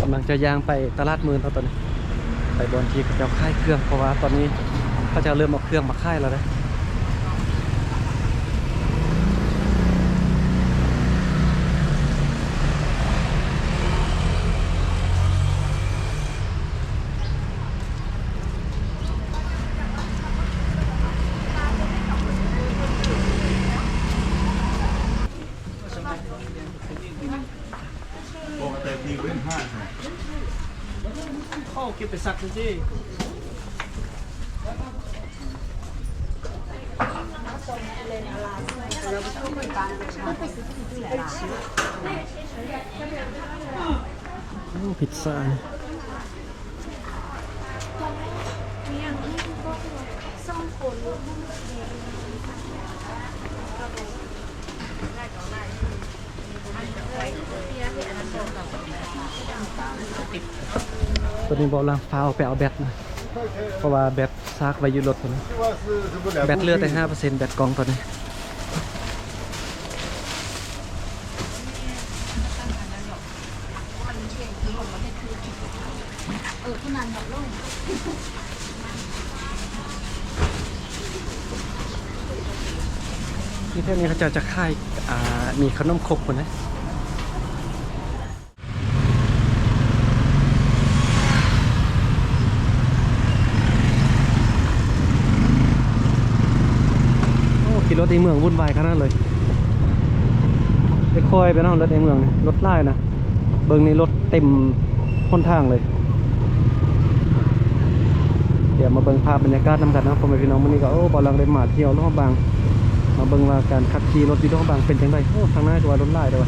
ກຳລັງຈະຍ່າງໄປຕະຫຼາດມື້ເນາະຕອນນີ້ ໄປບ່ອນທີ່ເຂົາເຈົ້າຂາຍເຄື່ອງ ເພາະວ່າຕອນນີ້ເຂົາເຈົ້າເລີ່ມເອົາເຄື່ອງມາຂາຍແລ້ວເດ້. ໂອ້ ພິດຊາ ຕອນນີ້ເບົາຫຼັງຟ້າວໄປເອົາແບັດນະ ເພາະວ່າແບັດຊາກໄວ້ຢູ່ລົດພຸ້ນ ແບັດເຫຼືອແຕ່ຫ້າເປີເຊັນ ແບັດກ້ອງຕອນນີ້. ທີ່ແຖວນີ້ເຂົາເຈົ້າຈະຂາຍ ອ່າ ມີຂະໜົມຄົກພຸ້ນເດ້. ໂອ້ ຂີ່ລົດໃນເມືອງວຸ່ນວາຍຂະໜາດເລີຍ. ຄ່ອຍໆໄປເນາະ ລົດໃນເມືອງນີ້ ລົດຫຼາຍນະ. ເບິ່ງນີ້ລົດເຕັມຫົນທາງເລີຍ. ດຽວມາເບິ່ງພາບບັນຍາກາດນຳກັນເນາະ ພໍ່ແມ່ພີ່ນ້ອງ. ມື້ນີ້ກໍ ໂອ້ ບ່າວຫຼັງໄດ້ມາທ່ຽວຫຼວງພະບາງ ມາເບິ່ງວ່າການຂັບຂີ່ລົດຢູ່ຫຼວງພະບາງເປັນຈັ່ງໃດ. ໂອ້ ທາງໜ້າຈະວ່າລົດຫຼາຍເດ້.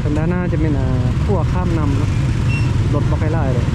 ທາງດ້ານໜ້າຈະແມ່ນ ອ່າ ຂົວຂ້າມນ້ຳເນາະ ລົດບໍ່ຄ່ອຍຫຼາຍເລີຍ.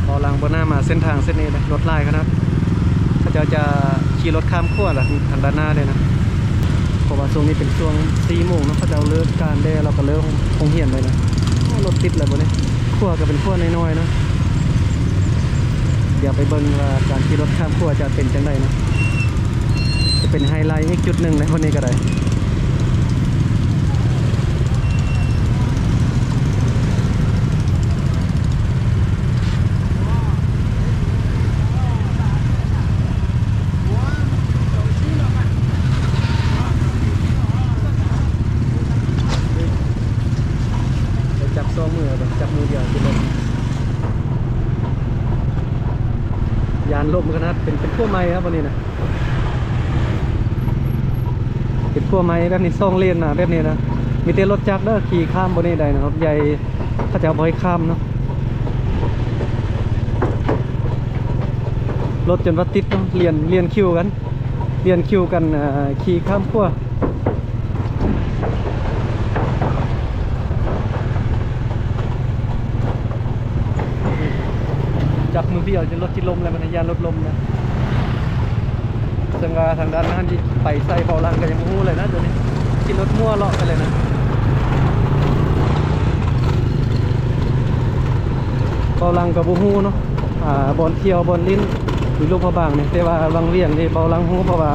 ເບົາຫຼັງບໍ່ໜ້າມາເສັ້ນທາງເສັ້ນນີ້ເດ້ ລົດຫຼາຍຂະໜາດ. ເຂົາເຈົ້າຈະຂີ່ລົດຂ້າມຂົວລະ ທາງດ້ານໜ້າເດ້ນະ ເພາະວ່າຊ່ວງນີ້ເປັນຊ່ວງສີ່ໂມງເນາະ ເຂົາເຈົ້າເລີກການແດ່ ແລ້ວກໍເລີກໂຮງຮຽນເລີຍນະ. ໂອ້ ລົດຕິດແລ້ວບັດນີ້ ຂົວກໍເປັນຂົວນ້ອຍໆເນາະ. ດຽວໄປເບິ່ງວ່າການຂີ່ລົດຂ້າມຂົວຈະເປັນຈັ່ງໃດເນາະ. ຈະເປັນໄຮໄລອີກຈຸດໜຶ່ງໃນວັນນີ້ກໍໄດ້. ໄດ້ຈັບສອງມື ຈັບມືດຽວຂຶ້ນລົດ. ຢ້ານລົ້ມຂະໜາດ ເປັນ ເປັນຂົວໃໝ່ນະ ບ່ອນນີ້ນະ. ເປັນຂົວໃໝ່ແບບນີ້ ສອງເລນນະ ແບບນີ້ນະ. ມີແຕ່ລົດຈັກເດີຂີ່ຂ້າມບ່ອນນີ້ໄດ້ນະ ລົດໃຫຍ່ເຂົາເຈົ້າບໍ່ໃຫ້ຂ້າມເນາະ. ລົດຈົນວ່າຕິດເນາະ ລຽນ ລຽນຄິວກັນ ລຽນຄິວກັນ ອ່າ ຂີ່ຂ້າມຂົວ. ຈັບມືດຽວຈົນລົດຊິລົ້ມແລ້ວ ມັນຢ້ານລົດລົ້ມນະ. ເຊິ່ງວ່າທາງດ້ານນັ້ນຊິໄປໃສ ເບົາຫຼັງກໍຍັງບໍ່ຮູ້ເລີຍນະ ດຽວນີ້ຂີ່ລົດມົ້ວເລາະໄປເລີຍນະ. ເບົາຫຼັງກໍບໍ່ຮູ້ເນາະ ອ່າ ບ່ອນທ່ຽວ ບ່ອນຫຼິ້ນຢູ່ຫຼວງພະບາງນີ້ ແຕ່ວ່າວັງວຽງນີ້ເບົາຫຼັງຮູ້ ເພາະວ່າ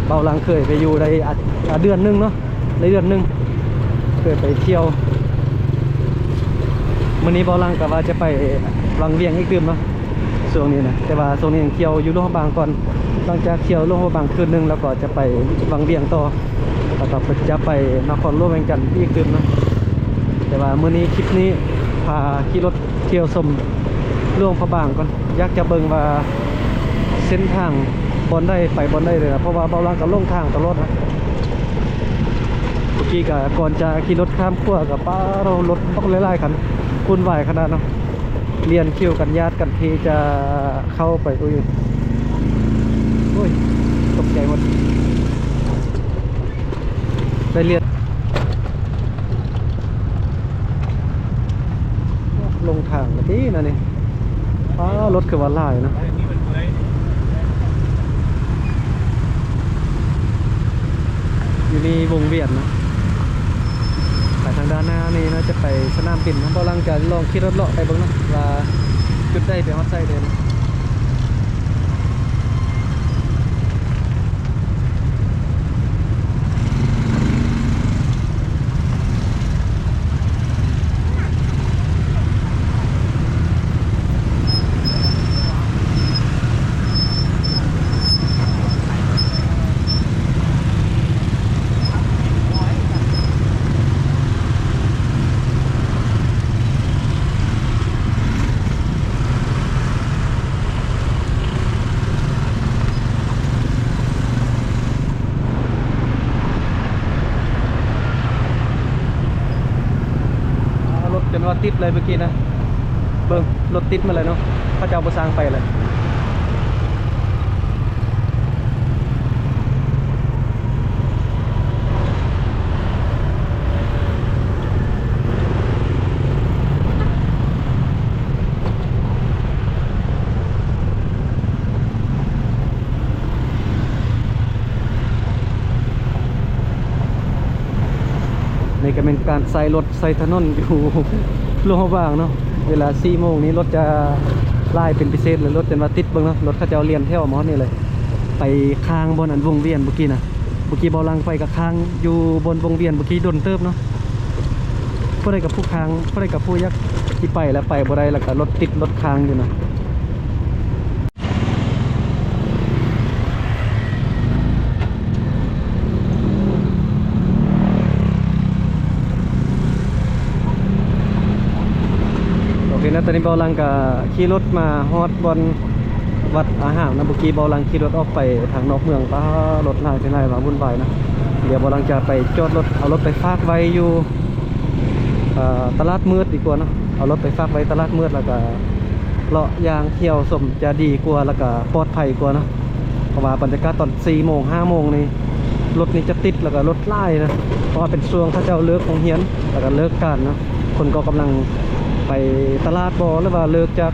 ເບົາຫຼັງເຄີຍໄປຢູ່ໄດ້ ອາ ອາ ເດືອນໜຶ່ງເນາະ ໄດ້ເດືອນໜຶ່ງ ເຄີຍໄປທ່ຽວ. ມື້ນີ້ເບົາຫຼັງກໍວ່າຈະໄປວັງວຽງອີກຕື່ມເນາະ ຊ່ວງນີ້ນະ ແຕ່ວ່າຊ່ວງນີ້ຍັງທ່ຽວຢູ່ຫຼວງພະບາງກ່ອນ. ຫຼັງຈາກທ່ຽວຫຼວງພະບາງຄືນໜຶ່ງ ແລ້ວກໍຈະໄປວັງວຽງຕໍ່ ແລ້ວກໍຈະໄປນະຄອນຫຼວງວຽງຈັນອີກຕື່ມເນາະ. ແຕ່ວ່າມື້ນີ້ ຄລິບນີ້ ພາຂີ່ລົດ ທ່ຽວຊົມຫຼວງພະບາງກ່ອນ ຢາກຈະເບິ່ງວ່າເສັ້ນທາງບ່ອນໃດໄປບ່ອນໃດເລີຍນະ ເພາະວ່າເບົາຫຼັງກໍຫຼົງທາງຕະຫຼອດນະ. ເມື່ອກີ້ກໍກ່ອນຈະຂີ່ລົດຂ້າມຂົວກໍ ປາໂທ ລົດບັກຫຼາຍໆຄັນ ວຸ່ນວາຍຂະໜາດເນາະ ລຽນຄິວກັນ ຍາດກັນທີ່ຈະເຂົ້າໄປ ໂອ້ຍ ໂອ້ຍ ຕົກໃຈໝົດ ໄດ້ເລືອດ ໂອ້ ລົງທາງກະຕິນະນີ້. ອ້າ ລົດຄືວ່າຫຼາຍເນາະ. ຢູ່ນີ້ວົງວຽນເນາະ ໄປທາງດ້ານໜ້ານີ້ ໜ້າຈະໄປສະໜາມບິນເນາະ. ບ່າວຫຼັງຈະລອງຂີ່ລົດເລາະໄປເບິ່ງເນາະ ວ່າຈຸດໃດໄປຮອດໃສເດີ. ອ່າ ລົດຈົນວ່າຕິດເລີຍເມື່ອກີ້ນະ ເບິ່ງ ລົດຕິດໝົດເລີຍເນາະ ເຂົາເຈົ້າບໍ່ສ້າງໄປເລີຍ. ນີ້ກະແມ່ນການໃຊ້ລົດໃຊ້ຖະໜົນຢູ່ຫຼວງພະບາງເນາະ. ເວລາສີ່ໂມງນີ້ລົດຈະຫຼາຍເປັນພິເສດເລີຍ ລົດຈົນວ່າຕິດ. ເບິ່ງເນາະ ລົດເຂົາເຈົ້າລຽນແຖວມາຮອດນີ້ເລີຍ ໄປຄ້າງບ່ອນອັນວົງວຽນເມື່ອກີ້ນະ. ເມື່ອກີ້ບ່າວຫຼັງໄປກະຄ້າງຢູ່ບ່ອນວົງວຽນເມື່ອກີ້ດົນເຕີບເນາະ. ຜູ້ໃດກະຜູ້ຄ້າງ ຜູ້ໃດກະຜູ້ຢາກຊິໄປລະໄປບໍ່ໄດ້ ລະກະລົດຕິດລົດຄ້າງຢູ່ນະ. ໂອເຄນະ ຕອນນີ້ບ່າວຫຼັງກະຂີ່ລົດມາຮອດບ່ອນວັດອາຫາມນະ. ເມື່ອກີ້ບ່າວຫຼັງຂີ່ລົດອອກໄປທາງນອກເມືອງ ປ້າ ລົດຫຼາຍເປັນຫຼາຍ ວ່າວຸ່ນວາຍນະ. ດຽວບ່າວຫຼັງຈະໄປຈອດລົດ ເອົາລົດໄປຝາກໄວ້ຢູ່ ເອີ ຕະຫຼາດມືດດີກວ່າເນາະ. ເອົາລົດໄປຝາກໄວ້ຕະຫຼາດມືດ ລະກະເລາະຍ່າງທ່ຽວຊົມ ຈະດີກວ່າ ລະກະປອດໄພກວ່າເນາະ. ເພາະວ່າບັນຍາກາດຕອນສີ່ໂມງ ຫ້າໂມງນີ້ ລົດນີ້ຈະຕິດ ລະກະລົດຫຼາຍນະ. ເພາະວ່າເປັນຊ່ວງເຂົາເຈົ້າເລີກໂຮງຮຽນ ລະກະເລີກການເນາະ. ຄົນກໍກຳລັງໄປຕະຫຼາດບໍ ຫຼືວ່າເລີກຈາກ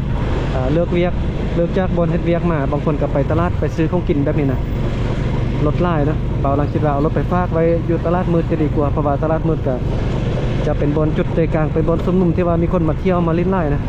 ເອີ ເລີກວຽກ ເລີກຈາກບ່ອນເຮັດວຽກມາ ບາງຄົນກະໄປຕະຫຼາດ ໄປຊື້ຂອງກິນແບບນີ້ນະ. ລົດຫຼາຍເນາະ. ບ່າວຫຼັງຄິດວ່າເອົາລົດໄປຝາກໄວ້ຢູ່ຕະຫຼາດມືດຈະດີກວ່າ ເພາະວ່າຕະຫຼາດມືດກະຈະເປັນບ່ອນຈຸດໃຈກາງ ເປັນບ່ອນຊຸມນຸມທີ່ວ່າມີຄົນມາທ່ຽວມາຫຼິ້ນຫຼາຍນະ.